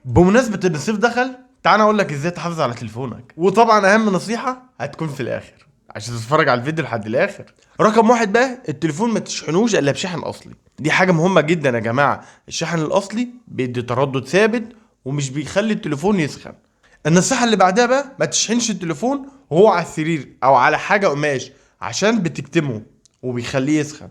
بمناسبة ان الصيف دخل، تعال اقول لك ازاي تحافظ على تليفونك. وطبعا اهم نصيحة هتكون في الاخر عشان تتفرج على الفيديو لحد الاخر. رقم واحد بقى، التليفون ما تشحنوش الا بشحن اصلي. دي حاجة مهمة جدا يا جماعة. الشحن الاصلي بيدي تردد ثابت ومش بيخلي التليفون يسخن. النصيحة اللي بعدها بقى، ما تشحنش التليفون وهو على السرير او على حاجة قماش عشان بتكتمه وبيخليه يسخن،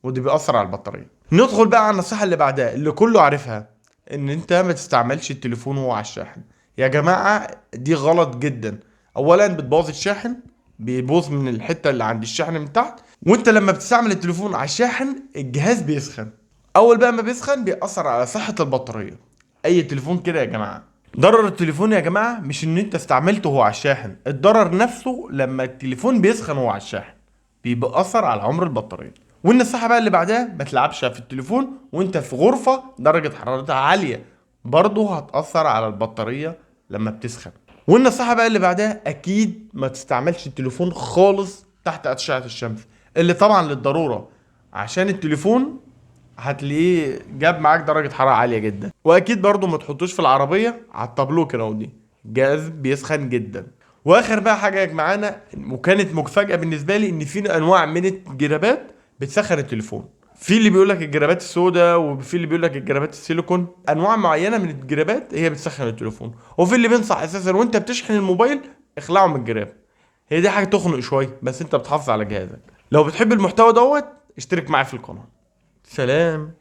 وده بيأثر على البطارية. ندخل بقى على النصيحة اللي بعدها اللي كله عارفها، ان انت ما تستعملش التليفون وهو على الشاحن. يا جماعة دي غلط جدا. اولا بتبوظ الشاحن، بيبوظ من الحتة اللي عند الشحن من تحت، وانت لما بتستعمل التليفون على الشاحن الجهاز بيسخن. اول بقى ما بيسخن بيأثر على صحة البطارية. اي تليفون كده يا جماعة. ضرر التليفون يا جماعة مش ان انت استعملته وهو على الشاحن، الضرر نفسه لما التليفون بيسخن وهو على الشاحن بيبقى اثر على عمر البطارية. والنصيحة بقى اللي بعدها، ما تلعبش في التليفون وانت في غرفة درجة حرارتها عالية، برضه هتأثر على البطارية لما بتسخن. والنصيحة بقى اللي بعدها، اكيد ما تستعملش التليفون خالص تحت أشعة الشمس، اللي طبعا للضرورة، عشان التليفون هتلاقيه جاب معاك درجة حرارة عالية جدا. واكيد برضو ما تحطوش في العربية على التابلو كده، ودي جهاز بيسخن جدا. واخر بقى حاجة يا جماعة، وكانت مفاجأة بالنسبة لي، ان في انواع من الجرابات بتسخن التليفون. في اللي بيقول لك الجرابات السوداء، وفي اللي بيقول لك الجرابات السيليكون. انواع معينة من الجرابات هي بتسخن التليفون. وفي اللي بينصح اساسا وانت بتشحن الموبايل اخلعه من الجراب. هي دي حاجة تخنق شوية، بس انت بتحافظ على جهازك. لو بتحب المحتوى دوت اشترك معايا في القناة. سلام.